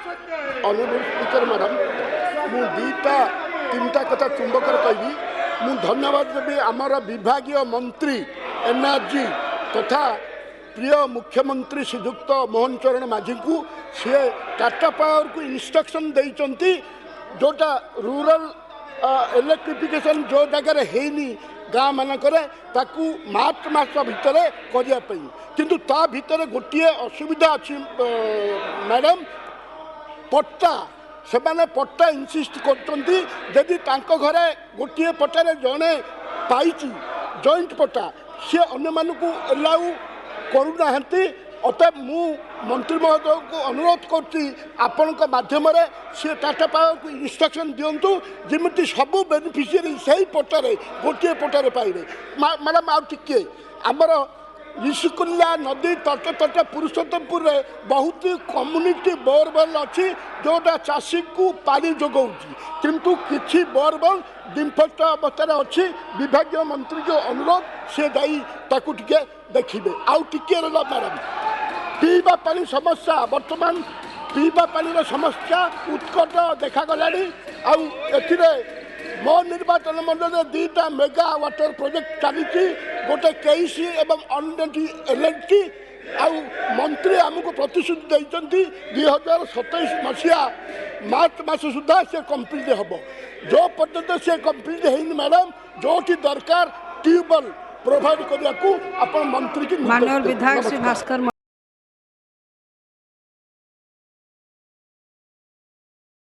Honourable speaker madam, ମୁଁ ଦୁଇଟା ତିନିଟା କଥା ଚୁମ୍ବକରେ କହିବି। ମୁଁ ଧନ୍ୟବାଦ ଦେବି ଆମର ବିଭାଗୀୟ ମନ୍ତ୍ରୀ ଏନ୍ଆର୍ଜି ତଥା ପ୍ରିୟ ମୁଖ୍ୟମନ୍ତ୍ରୀ ଶ୍ରୀଯୁକ୍ତ ମୋହନ ଚରଣ ମାଝୀଙ୍କୁ। ସିଏ ଟାଟା ପାୱାରକୁ ଇନଷ୍ଟ୍ରକ୍ସନ୍ ଦେଇଛନ୍ତି, ଯେଉଁଟା ରୁରାଲ ଇଲେକ୍ଟ୍ରିଫିକେସନ୍ ଯେଉଁ ଜାଗାରେ ହେଇନି ଗାଁ ମାନଙ୍କରେ, ତାକୁ ମାର୍ଚ୍ଚ ମାସ ଭିତରେ କରିବା ପାଇଁ। କିନ୍ତୁ ତା ଭିତରେ ଗୋଟିଏ ଅସୁବିଧା ଅଛି ମ୍ୟାଡ଼ାମ୍, ପଟ୍ଟା। ସେମାନେ ପଟ୍ଟା ଇନସିଷ୍ଟ କରୁଛନ୍ତି। ଯଦି ତାଙ୍କ ଘରେ ଗୋଟିଏ ପଟ୍ଟାରେ ଜଣେ ପାଇଛି ଜଏଣ୍ଟ ପଟ୍ଟା, ସିଏ ଅନ୍ୟମାନଙ୍କୁ ଏଲାଉ କରୁନାହାନ୍ତି। ଅତଏବ ମୁଁ ମନ୍ତ୍ରୀ ମହୋଦୟଙ୍କୁ ଅନୁରୋଧ କରୁଛି ଆପଣଙ୍କ ମାଧ୍ୟମରେ, ସିଏ ଟାଟା ପାୱାରକୁ ଇନଷ୍ଟ୍ରକ୍ସନ୍ ଦିଅନ୍ତୁ ଯେମିତି ସବୁ ବେନିଫିସିଆରୀ ସେଇ ପଟ୍ଟାରେ, ଗୋଟିଏ ପଟ୍ଟାରେ ପାଇବେ। ମ୍ୟାଡ଼ାମ୍, ଆଉ ଟିକିଏ, ଆମର ଋଷିକୁଲ୍ୟା ନଦୀ ତଟ ତଟ ପୁରୁଷୋତ୍ତମପୁରରେ ବହୁତ କମ୍ୟୁନିଟି ବୋରୱେଲ୍ ଅଛି, ଯେଉଁଟା ଚାଷୀକୁ ପାଣି ଯୋଗାଉଛି। କିନ୍ତୁ କିଛି ବୋରୱେଲ୍ ଡିଫଲ୍ଟ ଅବସ୍ଥାରେ ଅଛି। ବିଭାଗୀୟ ମନ୍ତ୍ରୀଙ୍କୁ ଅନୁରୋଧ, ସେ ଯାଇ ତାକୁ ଟିକେ ଦେଖିବେ। ଆଉ ଟିକିଏ ରହିଲା ମ୍ୟାଡ଼ାମ୍, ପିଇବା ପାଣି ସମସ୍ୟା। ବର୍ତ୍ତମାନ ପିଇବା ପାଣିର ସମସ୍ୟା ଉତ୍କଟ ଦେଖାଗଲାଣି। ଆଉ ଏଥିରେ ମୋ ନିର୍ବାଚନ ମଣ୍ଡଳୀରେ ଦୁଇଟା ମେଗା ୱାଟର ପ୍ରୋଜେକ୍ଟ ଚାଲିଛି, ଗୋଟେ କେଇସି ଏବଂ ଅନ୍ୟଟି ଏଲ୍। ଆଉ ମନ୍ତ୍ରୀ ଆମକୁ ପ୍ରତିଶ୍ରୁତି ଦେଇଛନ୍ତି 2027 ମସିହା ମାର୍ଚ୍ଚ ମାସ ସୁଦ୍ଧା ସେ କମ୍ପ୍ଲିଟ୍ ହେବ। ଯେଉଁ ପର୍ଯ୍ୟନ୍ତ ସେ କମ୍ପ୍ଲିଟ୍ ହେଇନି ମ୍ୟାଡ଼ାମ୍, ଯେଉଁଠି ଦରକାର ଟ୍ୟୁବୱେଲ୍ ପ୍ରୋଭାଇଡ଼ କରିବାକୁ ଆପଣ ମନ୍ତ୍ରୀକି ମାନ୍ୟବର ବିଧାୟକ ଶ୍ରୀ ଭାସ୍କର